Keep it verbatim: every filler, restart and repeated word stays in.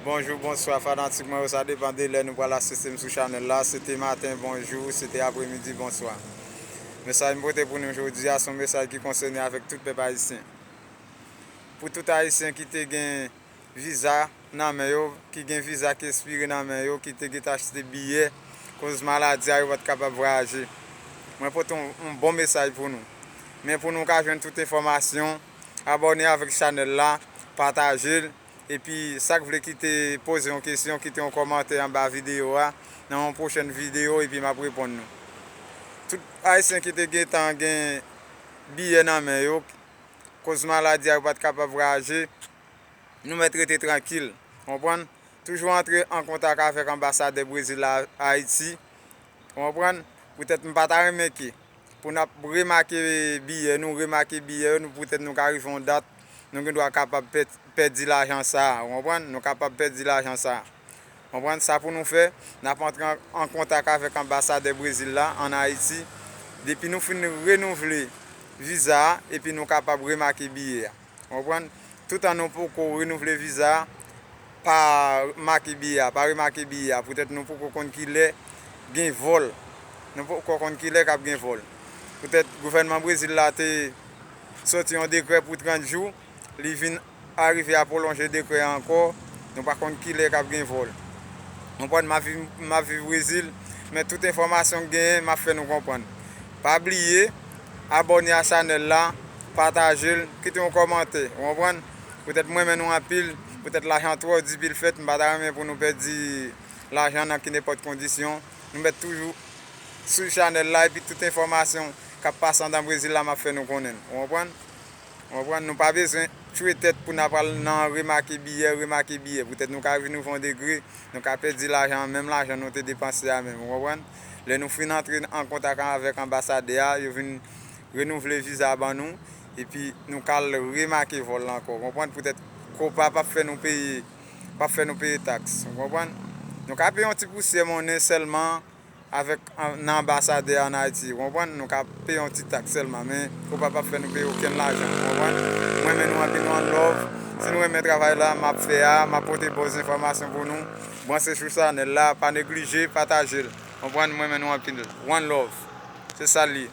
Bonjou, bonswa, fanatik mwen yo, sa depann de lè nou pral asiste m sou chanèl la. Se te maten, bonjou, se te apremidi, bonswa. Mesaj m pote pou nou jodi a, se yon mesaj ki konsène avèk tout pèp ayisyen. Pou tout ayisyen ki te gen viza nan men yo, ki gen viza ki ekspire nan men yo, ki te gentan achte biyè, koz maladi a, yo pa t kapab vwayaje. Mwen pote yon, yon bon mesaj pou nou. Men pou nou ka jwenn tout enfòmasyon, abòne avèk chanèl la, pataje l, epi sa k vle kite poze yon kesyon, kite yon kòmantè anba videyo a, nan yon pwochèn videyo, epi m ap reponn nou. Tout ayisyen ki te gentan gen biyè nan men yo, koz maladi a, yo pa t kapab vwayaje, nou mèt rete trankil, w konprann? Toujou antre an kontak avèk anbasadè Brezil la Ayiti, w konprann? Poutèt m pa ta renmen ke, pou n ap remake biyè, nou remake biyè yo, nou, poutèt nou ka rive yon dat, nou gen dwa kapab pè-, pèdi lajan sa a, w konprann? Nou kapab pèdi lajan sa a. W konprann? Sa pou nou fè, n ap antre an, an kontak avèk anbasadè Brezil la ann Ayiti. Depi nou fin renouvle viza a, epi nou kapab remake biyè a. W konprann? Toutan nou poko renouvle viza a, pa make biyè a, pa remake biyè a. Poutèt nou poko konn ki lè gen vòl. Nou poko konn ki lè k ap gen vòl. Poutèt gouvènman Brezil la te soti yon dekrè pou trant jou, li vin arive a pwolonje dekrè a ankò, nou pa konn ki lè k ap gen vòl. Konprann, m ap viv, m ap viv Brezil, men tout enfòmasyon k genyen, m ap fè nou konprann. Pa bliye, abòne a chanèl la, pataje l, kite yon kòmantè, w konprann? Poutèt m renmen nou anpil, poutèt lajan twò di pil fèt, m pa ta renmen pou nou pèdi lajan nan ki nenpòt kondisyon. Nou mèt toujou sou chanèl la, epi tout enfòmasyon k ap pase anndan Brezil la, m ap fè nou konnen l. W konprann? W konprann? Nou pa bezwen tchwe tèt pou n ap al nan remake biyè, remake biyè. Poutèt nou ka rive nan yon degre, nou ka pèdi lajan, menm lajan nou te depanse a menm. W konprann? Lè nou fin antre an kontak avèk anbasadè a, yo vin renouvle viza ban nou, epi nou ka al remake vòl la ankò. W konprann? Poutèt Copa p ap fè nou peye, p ap fè nou peye taks. W konprann? Nou ka peye yon ti pousyè monnen sèlman, avèk, an, nan anbasadè ann Ayiti, w konprann? Nou ka peye yon ti taks sèlman, men Copa p ap fè nou peye okenn lajan, w konprann? Mwen renmen nou anpil, one love. Si nou renmen travay la m ap fè a, m ap pote bon enfòmasyon pou nou. Branche sou chanèl la, pa neglije pataje l. W konprann? Mwen renmen nou anpil. One love. Se sa l ye.